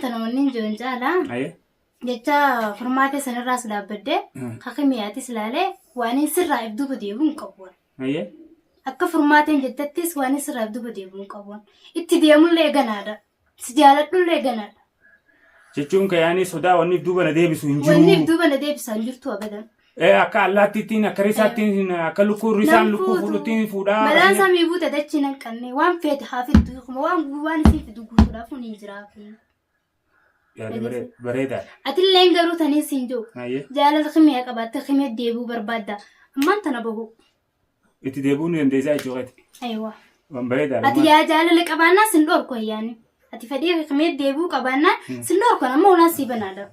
tana wanni hin jiru caalaa. Aye. Jecha furmaatee sanirraas dhaabbadde kakimiyaatis ilaalee waan hin sirraa if duuba deebi'u hin qabu. Aye. Akka furmaateen jettettis waan hin sirraa if duuba deebi'u hin qabu. Itti deemullee ganaadha. Si jaaladhullee ganaadha. Jechuun ka yaani sodaa wanni if duuba na deebisu hin Wanni if jiru. duuba na deebisaa hin jirtu abadan. Akka allaattiittiin akka risaattiin akka lukkuu risaan Nan lukkuu fuutu. fuudhuttiin fuudhaa. Malaan samii buute dachii nan qabne waan feete haa fiddu hiikuma waan waan isiin fiddu guutuudhaaf hin jiraafi. Yaada bareedaadha. Atilleen garuu taniin siin jiru. Ayyee. Jaalala kimiyaa qabaatte kimee deebi'uu barbaadda. Ammaan tana bahu. Itti deebi'uu ni dandeessaa jechuudha. Ayiwa. Waan bareedaadha. Ati yaa jaalala qabaannaa sin dhorku ayyaani. Ati fedhii kimee deebi'uu qabaannaa sin dhorku amma olaan sii banaadha.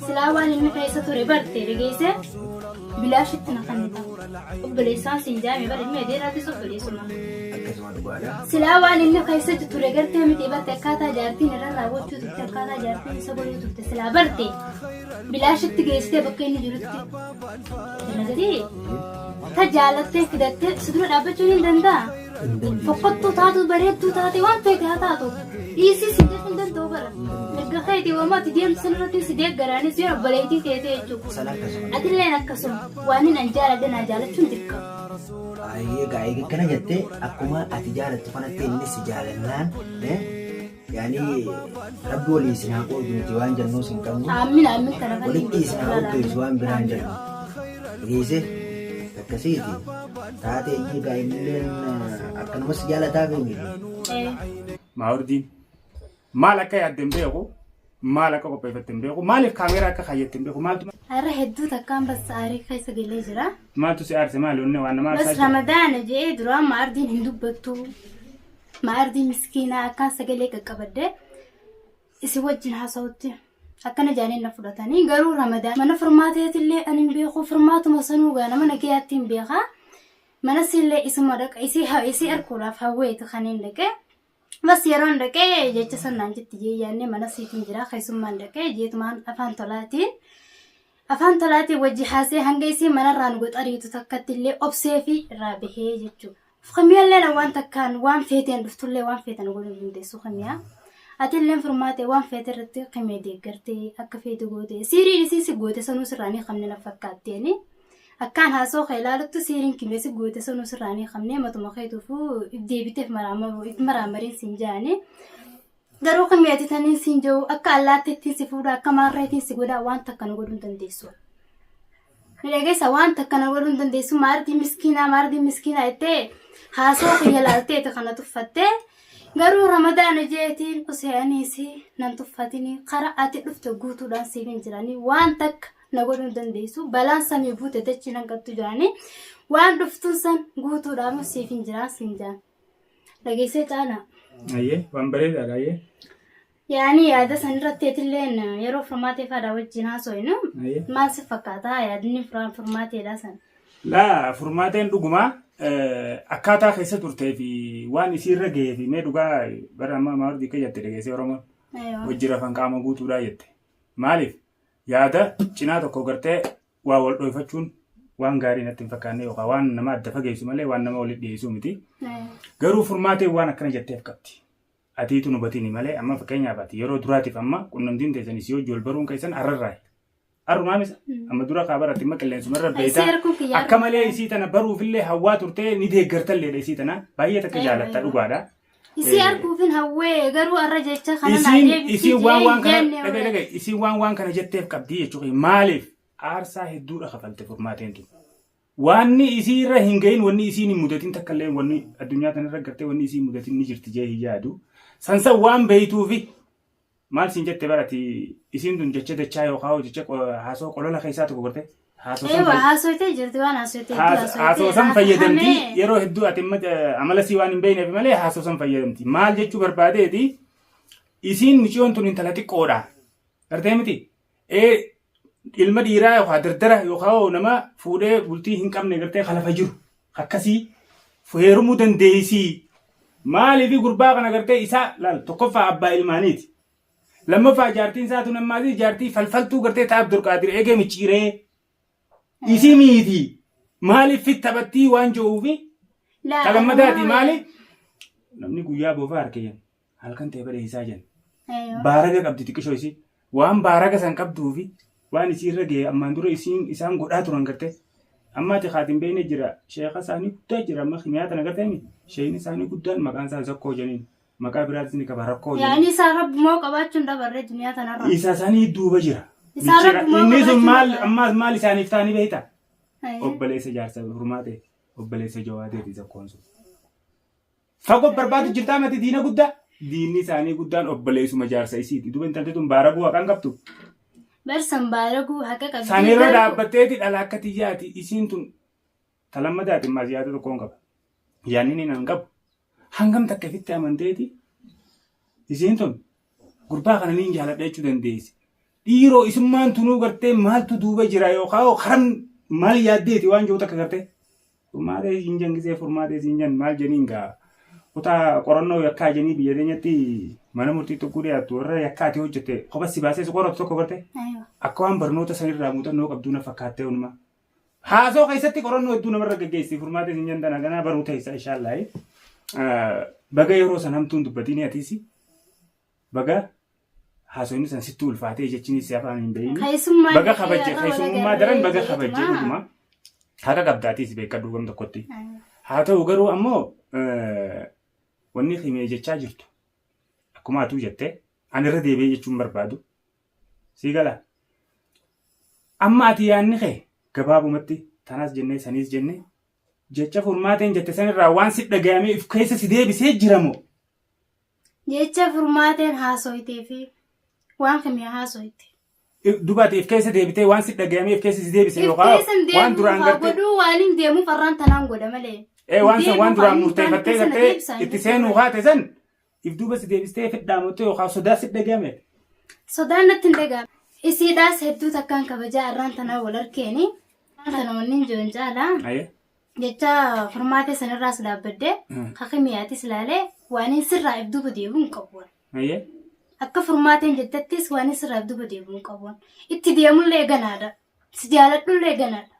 Silaa waan inni keessa ture barte dhageesse bilaashitti na kannita. Obboleessaan siin jaame bara ilmi adeeraatis obboleessuma. Akkasuma dhugaadha. Silaa waan inni keessatti ture gartee miti barte akkaataa jaartiin irra raawwachuu turte akkaataa jaartiin isa godhuu turte silaa barte bilaashitti geessitee bakka inni jirutti. Dalagatee ta jaalattee fidattee si dura dhaabbachuun hin danda'a. Hin dandeessu. Fokkottuu taatu bareedduu taate waan feete haa taatu. Dhiisii si jechuu hin danda'u bara. Mirga keetii waan ati deemtu sanarratti si deeggaraanis yoo obboleettii teetee jechuudha. San akkasuma. Atilleen akkasuma waan hin an jaaladhe naa jaalachuun dirqama. Baay'ee gaa'ee akkana jettee akkuma ati jaalattu kanatti innis si jaalannaan yaani rabbi walii isin haa qoodu nuti waan jennuus hin qabnu. Aamin aamin kana kan Walitti isin haa qopheessu waan biraan jennu. Dhageesse akkasiiti. Taatee iyyee gaa'illeen akkanumas si jaalataa beekni. Maawardiin maal akka yaadde hin beeku maal akka qopheeffatte hin beeku maaliif kaameeraa akka kaayyatte hin beeku maaltu Har'a hedduu takkaan bas aarii keessa galee jira. Maaltu si aarse maali onnee waan nama Bas aarsaa jira. Ramadaana je'ee duraan maardiin hin dubbattu. Maardiin miskiinaa akkaan sagalee qaqqabadde isin wajjin haasa'utti akkana jaaniin na fudhatanii garuu Ramadaan mana furmaateetillee ani hin beeku furmaatuma sanuu gaa nama nagayaatti hin beekaa. Mana siillee isuma dhaqa isii isii arguudhaaf hawweeti kan hin dhaqee. Bas yeroon dhaqee jecha san naan jetti jee yaannee mana siitiin jira keessummaan dhaqee jeetumaan afaan tolaatiin afaan tolaatiin wajji haasee hanga isii manarraa nu goxariitu takkatti illee obsee fi irraa bahee jechuudha. Kimiyaallee waan takkaan waan feeteen dhuftullee waan feetan godhuu hin dandeessu kimiyaa. Atilleen furmaatee waan feete irratti kimee deeggartee akka feete goote siiriin isii si goote sanuu sirraa ni qabne na fakkaatteeni. Akkaan haasoo kee ilaaluttu siiriin kimee si goote sanuu sirraa ni qabne matuma keetuufuu if deebiteef if maraamariin siin jaani. Garuu kimee ati taniin siin jiru akka allaattiittiin si fuudha akka maarreetiin si godhaa waan takka nu godhuu hin dandeessu. Dhageessa waan takka na godhuu hin dandeessu maardii miskiinaa maardii miskiinaa jettee haasoo kiyya laalteeti kana tuffattee garuu ramadaana jeetiin usee aniis nan tuffatini kara ati dhufte guutuudhaan siif hin jiranii waan takka na godhuu hin dandeessu balaan samii buute dachii nan qabdu jiranii waan dhuftuun san guutuudhaan siif hin jiraan siin jaan dhageessee caalaa. Ayyee waan bareedaadha ayyee. Yaani yaada san irratti atilleen yeroo furmaatee faadha wajjin haasofnu Ayyee. maal si fakkaata yaadni furmaateedha san. Laa furmaateen dhugumaa akkaataa keessa turtee fi waan isiirra gahee fi mee dhugaa bara ammaa maal akka jette dhageessee Oromoon Aywa. hojii rafan qaama guutuudhaa jette. Maaliif yaada cinaa tokko gartee waa wal dhoyfachuun waan gaarii natti hin fakkaanne yookaan waan nama adda fageessu malee waan nama walitti dhiyeessuu miti. Garuu furmaateen waan akkana jetteef qabdi. Atiitu nu batini malee amma fakkeenyaaf ati yeroo duraatiif amma qunnamtiin teessan isii hojii wal baruun keessan arrarraayi. Arrumaa misa amma dura kaa baratti amma qilleensuma irra Isii beektaa. arguun kiyya Akka malee isii tana baruufillee hawwaa turtee ni deeggartalleedha isii tana baay'ee takka jaalatta dhugaadha. Isii arguufin hawwee garuu arra jecha kana naa Isiin deebisii isiin waan jee waan kana jenne dhagaye dhagaye isiin waan waan kana jetteef qabdii jechuudha. Maaliif aarsaa hedduudha kafalte furmaateen tun. Waanni isii irra hin gahin wanni isiin hin mudatin takka illee wanni addunyaa tanarra gartee wanni isii hin mudatin ni jirti jee hin yaadu. Sansan waan beeytuufi maal siin jette barati isiin tun jecha dachaa yookaan jecha haasoo qolola keessaa tokko gartee haasoo san Ewa fayyadamti. haasofte jirti waan haasofte hedduu haasofte Haasoo san irraa fayyadamti fahamee. yeroo hedduu ati amma amala sii waan hin beekneef malee haasoo san fayyadamti. Maal jechuu barbaadeeti isiin miciyoon tun intala xiqqoodha. Gartee miti? Ee ilma dhiiraa yookaan dardara yookaan nama fuudhee bultii hin qabne gartee kalafa jiru akkasii heerumuu dandeessii. Maaliif gurbaa kana gartee isaa laal tokkoffaa abbaa ilmaaniiti. Lammaffaa jaartiin isaa tun ammaas jaartii falfaltuu gartee ta'a Abdulqaadir eegee micciiree isii miiti. Maaliif fit taphattii waan jiruufi Laa kalammadaati ammoo maali? Namni guyyaa bofa harkee halkan ta'e badheessaa jenna. Baaraga qabdi xiqqishoo isii. Waan baaraga san qabduufi waan isii irra gahe ammaan dura isiin isaan godhaa turan gartee. Amma ati haati hin beekne jira sheekha isaanii guddaa jira amma kimiyaa tana gartee mi sheekni isaanii guddaan maqaan isaa zakkoo jedhaniin maqaa biraatis ni qaba rakkoo jedhaniin. Yaani isaa rabbumaa qabaachuun dabarree duniyaa tanarra. Isa isaanii duuba jira. Isaa Micciira. rabbumaa Inni sun qabaachuun maal dabarre. ammaas maal isaaniif ta'anii beekta? Ayyee. Obboleessa jaarsa furmaatee obboleessa jawaadeeti zakkoon sun. Fagoo barbaadu jirtaa mati diina guddaa. Diinni isaanii guddaan obboleessuma jaarsa isiiti. Duuba intalti tun baaraguu haqan qabdu. Barsan baaraguu haqa qabdi. Sanirra dhaabbatteeti dhala akka tiyyaati. Isiin tun talammadaati ammaas yaada tokkoon qaba. Yaanni inni nan qabu. Hangam takka ifitti amanteeti isiin tun gurbaa kana niin jaaladha jechuu dandeessi. Dhiiroo isummaan tunuu gartee maaltu duuba jira yookaan karam maal yaaddeeti waan jiru takka gartee. Furmaatee siin jan gisee furmaatee siin jan maal jeniin gaa kutaa qorannoo yakkaa jenii biyya teenyatti mana murtii tokko dhiyaattu warra yakkaati hojjette kopha si baasee si qoratu tokko garte akka waan barnoota sanirraa muuxannoo qabduu na fakkaattee hunuma. Haasoo keessatti qorannoo hedduu namarra gaggeessi furmaatee siin jan tana ganaa baruu teessa inshaallah. Baga yeroo san hamtuun dubbatiin atiisi Baga haasofni san sitti ulfaatee jechinis si afaan hin bahin. Keessummaan Baga kabajje irra wal keessummaa daran baga agarree kabajje jeetuma. dhuguma. Haqa qabdaatis beekadhu gam tokkotti. Haa ta'u garuu ammoo wanni himee jechaa jirtu akkuma atuu jette ani irra deebi'ee jechuun barbaadu. Sii gala. Amma ati yaanni kee gabaabumatti tanaas jennee saniis jennee jecha furmaateen jette sanirraa waan si dhagayamee if keessa si deebisee jira moo? Jecha furmaateen haasoytee fi waan kamiyaa haasoyte. Duba ati if keessa deebitee waan si dhagayamee if keessa si deebise If yookaan keessan waan deebi'uu duraan haa gartee godhuu waan hin deemuuf arraan tanaan godha malee. ee waan san waan Deemuuf duraan waan hin taane murteeffattee keessa na gartee deebisaa hin itti jirtu. seenuu haate san if duuba si deebistee fedhaamottee yookaan sodaa si dhagayame. Sodaan natti hin dhaga'ame. Isiidhaas hedduu takkaan kabajaa arraan tanaan wal arkeeni. Kana wanni hin jiru caalaa. Aye. Jecha furmaatee sanirraas dhaabbadde kakimiyaatis ilaalee waan hin sirraa if duuba deebi'u hin qabu. Ayyee. Akka furmaateen jettettis waan hin sirraa if duuba deebi'u hin qabu. Itti deemullee ganaadha. Si jaaladhullee ganaadha.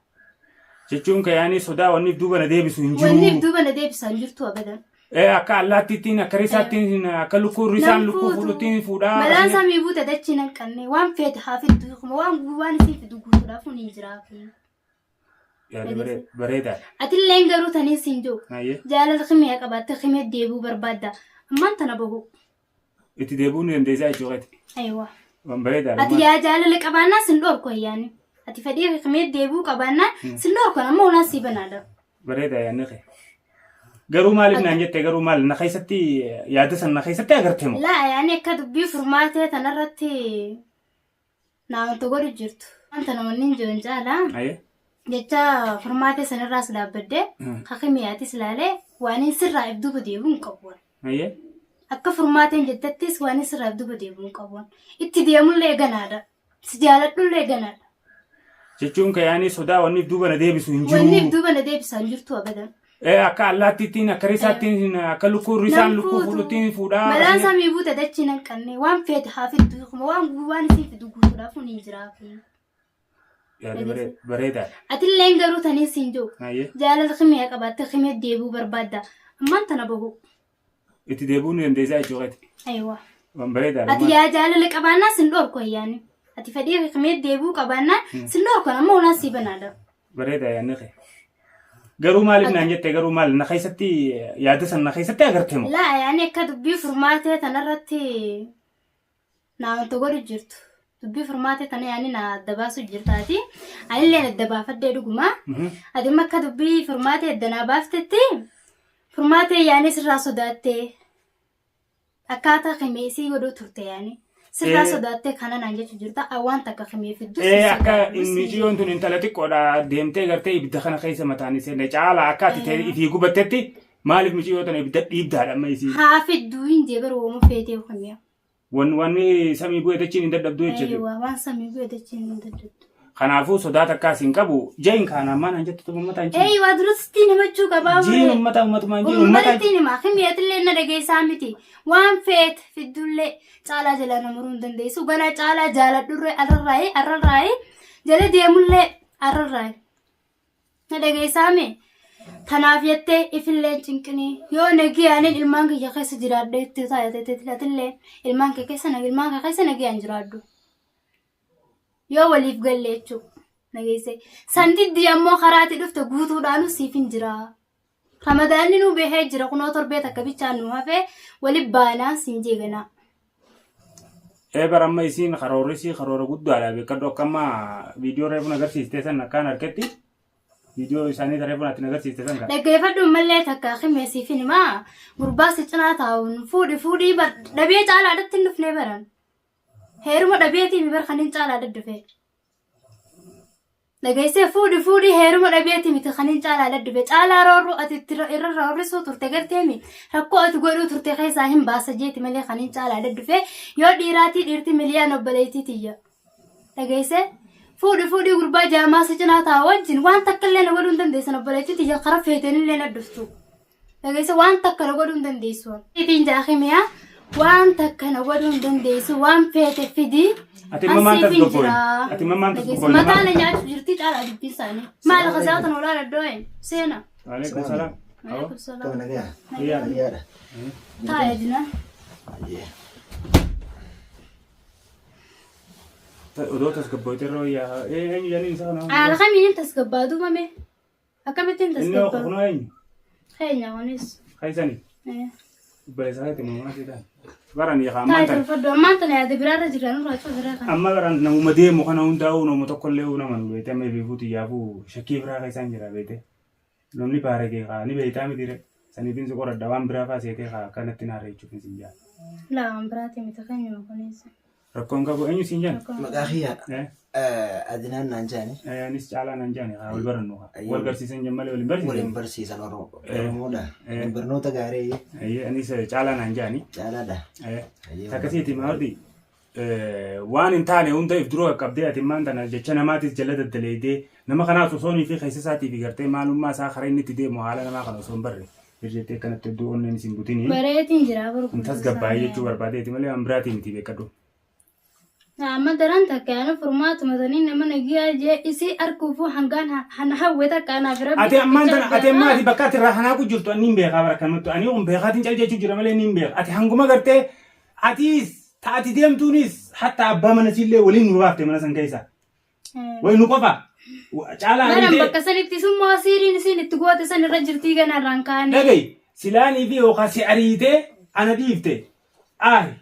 Jechuun kayaanii sodaa wanni if duuba na deebisu hin Wanni if jiru. duuba na deebisaa hin jirtu abadan. Ee akka allaattiittiin akka risaattiin akka lukkuu risaan Nan lukkuu fuutu. fuudhuttiin fuudhaa. Malaan samii buute dachii nan qabne waan feete haa fiddu waan waan isiin fiddu guutuudhaaf ni jiraatu. Yaada bareedaadha. Atilleen garuu taniin siin jiru. Ayyee. Jaalala kimiyaa qabaatte kimee deebi'uu barbaadda. Ammaan tana bahu. Itti deebi'uu ni dandeessaa jechuudha. Ayiwa. Waan bareedaadha. Ati yaa jaalala qabaannaa sin dhorku ayyaani. Ati fedhii kimee deebi'uu qabaannaa sin dhorku amma olaan sii banaadha. Bareedaa yaadni kee. Garuu maaliif naan jette garuu maal na keessatti yaada san na keessatti agarte moo? Laa yaani akka dubbii furmaatee tanarratti naa wanta godhu jirtu. Wanta namoonni hin jiran caalaa Ayyee. jecha furmaatee sanirraas dhaabbadde kakimiyaatis ilaalee waan hin sirraa if duuba deebi'u hin qabu. Ayyee. Akka furmaateen jettettis waan hin sirraa if duuba deebi'u hin qabu. Itti deemullee ganaadha. Si jaaladhullee ganaadha. Jechuun kayaanii sodaa wanni if duuba na deebisu hin Wanni if jiru. duuba na deebisaa hin jirtu abadan. Ee akka allaattiittiin akka risaattiin akka lukkuu risaan Nan lukkuu fuutu. fuudhuttiin fuudhaa. Malaan samii buute dachii nan qabne waan feete haa fiddu waan waan isiin fiddu guutuudhaaf ni jiraatu. Yaada bareedaadha. Atilleen garuu taniin siin jiru. Ayyee. Jaalala kimiyaa qabaatte kimee deebi'uu barbaadda. Ammaan tana bahu. Itti deebi'uu ni dandeessaa jechuudha. Ayiwa. Waan bareedaadha. Ati yaa jaalala qabaannaa sin dhorku ayyaani. Ati fedhii kimee deebi'uu qabaannaa sin dhorku amma olaan sii banaadha. Bareedaa yaadni kee. Garuu maaliif naan jette garuu maal na keessatti yaada san na keessatti agarte moo? Laa yaani akka dubbii furmaatee tanarratti naa wanta godhu jirtu. Dubbii furmaatee tana yaani na adda baasu jirtaati. Anillee adda baafadhee dhuguma. Ati immoo akka dubbii furmaatee adda naa baaftetti furmaatee yaani sirraa sodaattee Akkaataa kimee isii godhuu turte yaani. Sirraa sodaattee kana naan jechuu jirta. Waan takka kimee fiddu. Ee akka miciyyoon tun intala xiqqoodha deemtee gartee ibidda kana keessa mataan isee caala akka ati ta'e ifii gubattetti maaliif miciyyoo tana ibidda dhiibdaadha amma isii. Haa fidduu hin jee garuu wooma feetee kamiyaa. Wan wanni samii bu'e dachiin hin dadhabdu jechuudha. Eeywa waan samii bu'e dachiin hin dadhabdu. Kanaafuu sodaa takkaas hin qabu. Jain kaana ammaan han jettu ummata hin jiru. Eeywa duratti himachuu qabaa Jiin ummata ummatumaan jiin ummata. Uummatatti hima. Kimiyatillee na dhageessaa miti. Waan feet fiddullee caalaa jalaa na muruu hin dandeessu. Ganaa caalaa jaaladhurree arrarraa'ee arrarraa'ee jala deemullee arrarraa'ee. Na dhageessaa mee? Tanaaf jettee ifillee hin cinqinii. Yoo nagiyaanin ilmaan kiyya keessa jiraadhe itti taate atillee ilmaan kee keessa ilmaan kee keessa nagiyaan jiraadhu. Yoo waliif galle jechuudha. Nageessee. San diddii ammoo karaatti dhufte guutuudhaanuu siif hin jira. Ramadaanni nu bahee jira kunoo torbee takka bichaan nu hafee wali baanaa siin jeeganaa. Ee bara amma isiin karoorri isii karoora guddaadha beekadhu akka amma viidiyoo reefuun agarsiiste san akkaan harketti viidiyoo isaanii reefuun ati agarsiiste san kan. Dhaggeeffadhu mallee takka himee siif hin himaa gurbaa si cinaa taa'uun fuudhi fuudhii bar dhabee caalaadhatti hin dhufnee baran. Heeruma dhabeetii mi bar kan hin caalaadha dhufe. Dhageessee fuudhi fuudhi heeruma dhabeeti miti kan hin caalaa daddufe caalaa roorruu ati itti irra roorrisuu turte garteemi rakkoo ati godhuu turte keessaa hin baasa jeeti malee kan hin caalaa daddufe yoo dhiiraatii dhiirti miliyaan obboleettii tiyya. Dhageessee fuudhi fuudhi gurbaa jaamaa si cinaa ta'a wajjin waan takka illee na godhuu hin dandeessan obboleettii tiyya karaa feeteen illee na dhuftu. Dhageesse waan takka na godhuu hin dandeessu. Itiin jaakimiyaa waan takka na godhuu hin dandeessu waan feete fidi. Ati immoo maal tasgabboon? Ati immoo maal tasgabboon? Mataa na nyaachuu jirti caalaa dubbiin isaanii. Maal kasaa tan olaa dhaddoo'e seena. Waalaikum salaam. Waalaikum salaam. Kama nagayaa. Nagayaa. Nagayaadha. Taa'e dina. Ayyee. Odoo tasgabbooyte irra wayyaa. Eenyu jedhaniin isa kana? Haala kamiin tasgabbaatu mame? Akkamittiin Inni tasgabbaa'u? kunoo eenyu? Keenya kunis. Keessani? Eh. Obboleessa keetti moo maal jedhan? Baran yaa ammaan Taa'e tana. tolfadhu. Ammaan tana yaada biraarra jira nurraa cufiraa kana. Amma baran namuma deemu kana hundaa'uu nama tokkollee nama nu beekte amma beekuutu yaafuu shakkii biraa keessaan jira beekte. Namni baaragee kaa ni beektaa miti ree. Saniifin si qoradha waan biraa faa seetee kaa akkanatti naara jechuuf sin jaa. Laa waan biraati miti keenyuma kunis. Rakkoon qabu eenyu siin jaan? Maqaa kiyyaadha. Eh? Adinaan naan jaani. Anis caalaa naan jaani haa wal barannu haa. Ayyee. Wal garsiisan jan malee wal hin barsiisan. Waliin barsiisan Oromoodha. Barnoota gaarii Ayyee, Anis caalaa naan jaani. caalaadha. Ayyee. Akkasiiti maardi waan hin taane hunda if dura qaqqabdee ati immaan tana jecha namaatis jala daddaleedee nama kanaas osoo fi keessa isaatii fi gartee maalummaa isaa karaa inni itti deemu haala namaa kana osoo hin barre jettee akkanatti iddoo onneen isin butinii Bareetiin jira hin tasgabbaa'ee jechuu barbaadeeti malee waan biraatii miti beekadhu. Amma daran takka yaanu furmaatuma sanii nama nagiyaa jee isii arguufuu hangaan hana hawwe takka anaaf rabbi. Ati ammaan tana ati ammaa ati bakka ati irraa hanaaqu jirtu ani hin beekaa bara kanattu ani kun beekaatiin cal jechuu jira malee ni hin beeka ati hanguma gartee atiis taati deemtuunis hatta abbaa mana siillee waliin nu baafte mana san keessa. Way nu qofa caalaa Maran ariitee bakka sanitti summoo siiriin isiin itti goote san irra jirtii gana irraan kaane. dhagayi silaanii fi yookaan si ariitee ana dhiifte aari.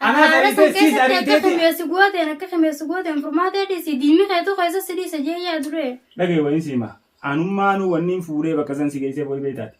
Anaas Haala san ariitee siis keessatti akka ariiteeti. kimeessu gooteen akka kimeessu gooteen furmaatee dhiisi diinni keetu keessa si dhiisa jee yaa duree. Dhagayi wayin siima anummaanuu wanniin fuudhee bakka san si geessee booyi beektaati.